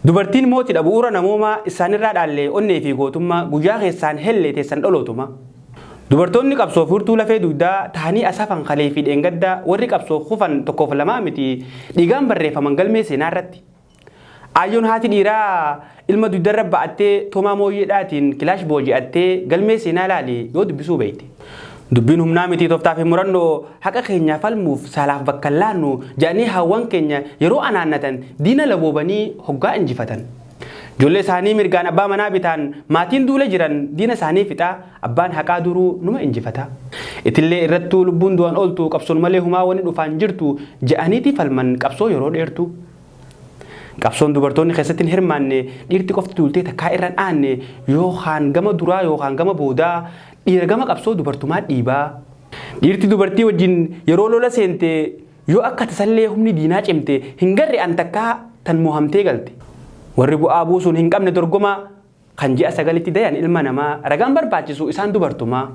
Dubartiin mootidha bu'uura namoomaa isaanirraa dhaalle onnee fi gootummaa guyyaa keessaan helle teessan dholootuma. Dubartoonni qabsoof furtuu lafee dugdaa tahanii asafan kalee fi dheengaddaa warri qabsoof kufan tokkoof lamaa miti dhiigaan barreeffaman galmee seenaa irratti. Aayyoon haati dhiiraa ilma dugdarra ba'attee Toomaa Mooyyeedhaatiin kilaash booji'attee galmee seenaa ilaali yoo dubbisuu beekte. Dubbiin humnaa miti tooftaa fi murannoo haqa keenyaa falmuuf saalaaf bakka hin laannu jedhanii haawwan keenya yeroo anaannatan diina laboobanii hoggaa injifatan. Ijoollee isaanii mirgaan abbaa manaa bitaan maatiin duula jiran diina isaanii fixaa abbaan haqaa duruu numa injifata. Itillee irrattuu lubbuun du'an ooltu qabsoon malee humaa wanni dhufaan jirtu je'aniiti falman qabsoo yeroo dheertuu. Qabsoon dubartoonni keessatti hin hirmaanne dhiirti qofti duultee takkaa irra hin aanne yookaan gama duraa yookaan gama boodaa dhiira gama qabsoo dubartumaa dhiibaa. Dhiirti dubartii wajjin yeroo lola seente yoo akka tasallee humni diinaa cimte hin garre an takkaa tan mohamtee galte. Warri bu'aa buusuun hin qabne dorgomaa kan ji'a sagalitti dayan ilma namaa ragaan barbaachisu isaan dubartumaa.